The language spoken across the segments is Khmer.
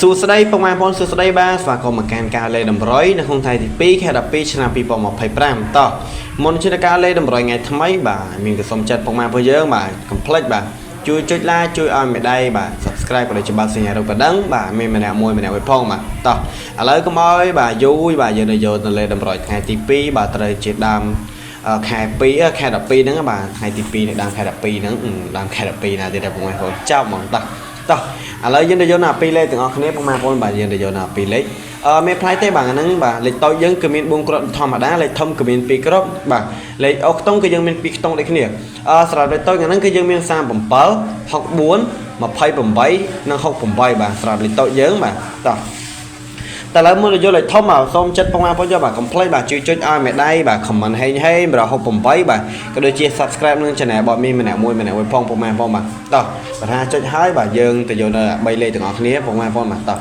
សួស្តីពុកម៉ែបងប្អូនសួស្តីបាទស្វាគមន៍មកកាន់ការលេខតម្រុយនៅក្នុងថ្ងៃទី2ខែ12ឆ្នាំ2025តោះមុនជាការលេខតម្រុយថ្ងៃថ្មីបាទមានក៏សូមចិត្តពុកម៉ែរបស់យើងបាទកុំភ្លេចបាទជួយចុច like ជួយឲ្យមេដៃបាទ subscribe ក៏ដូចជាបាត់សញ្ញារូបកណ្ដឹងបាទមានម្នាក់មួយម្នាក់មួយផងបាទតោះឥឡូវកុំឲ្យបាទយូរបាទយើងទៅយកទៅលេខតម្រុយថ្ងៃទី2បាទត្រូវជាដើមខែ2ខែ12ហ្នឹងបាទថ្ងៃទី2នៃដើមខែ12ហ្នឹងដើមខែ12ណាទៀតដែរពុកម៉ែបងប្អូនចប់ហ្មងតោះតោះឥឡូវយើងទៅយកនៅពីរលេខទាំងអស់គ្នាពុកម៉ែបងប្អូនបាទយើងទៅយកនៅពីរលេខអឺមានផ្លៃទេបាទហ្នឹងបាទលេខតូចយើងគឺមាន4គ្រាប់ធម្មតាលេខធំគឺមាន2គ្រាប់បាទលេខអូខ្ទង់គឺយើងមាន2ខ្ទង់ដូចគ្នាអឺសម្រាប់លេខតូចហ្នឹងគឺយើងមាន37 64 28និង68បាទសម្រាប់លេខតូចយើងបាទតោះតែឥឡូវមុនទៅយកលេខធំបាទសូមចិត្តពុកម៉ែបងប្អូនយកបាទកុំភ្លេចបាទជួយចុចឲ្យមេដៃបាទ comment ហេងហេង168បាទក៏ដូចជា subscribe នឹង channel របស់មីម្នាក់មួយម្នាក់មួយផងពុកម៉ែបងប្អូនបាទតោះបើថាចុចហើយបាទយើងទៅយកនៅ3លេខទាំងអស់គ្នាពុកម៉ែបងប្អូនបាទតោះ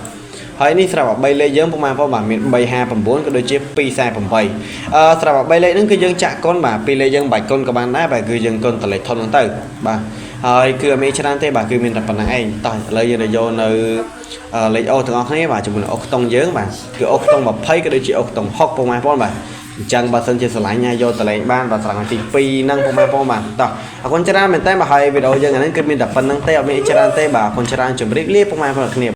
ហើយនេះស្រាប់តែ3លេខយើងពុកម៉ែបងប្អូនបាទមាន359ក៏ដូចជា248អឺស្រាប់តែ3លេខហ្នឹងគឺយើងចាក់កុនបាទ2លេខយើងបាច់កុនក៏បានដែរបាទគឺយើងកុនតលេខធំហ្នឹងទៅបាទហើយគឺអត់មានច្រើនទេបាទគឺមានតែប៉ុណ្្នឹងឯងតោះឥឡូវយើងទៅយកនៅលេខអូទាំងអស់គ្នាបាទជាមួយនឹងអូខ្ទង់យើងបាទគឺអូខ្ទង់20ក៏ដូចជាអូខ្ទង់6ពុកម៉ែបងប្អូនបាទអញ្ចឹងបើសិនជាស្រឡាញ់ញ៉ាយកតលេងបានបាទស្រឡាញ់ទី2ហ្នឹងពុកម៉ែបងប្អូនបាទតោះអរគុណច្រើនមែនតើបាទហើយវីដេអូយើងអាហ្នឹងគឺមានតែប៉ុណ្្នឹងទេអត់មានអីច្រើនទេបាទអរគុណច្រើនជម្រាបលាពុកម៉ែបងប្អូនគ្នា។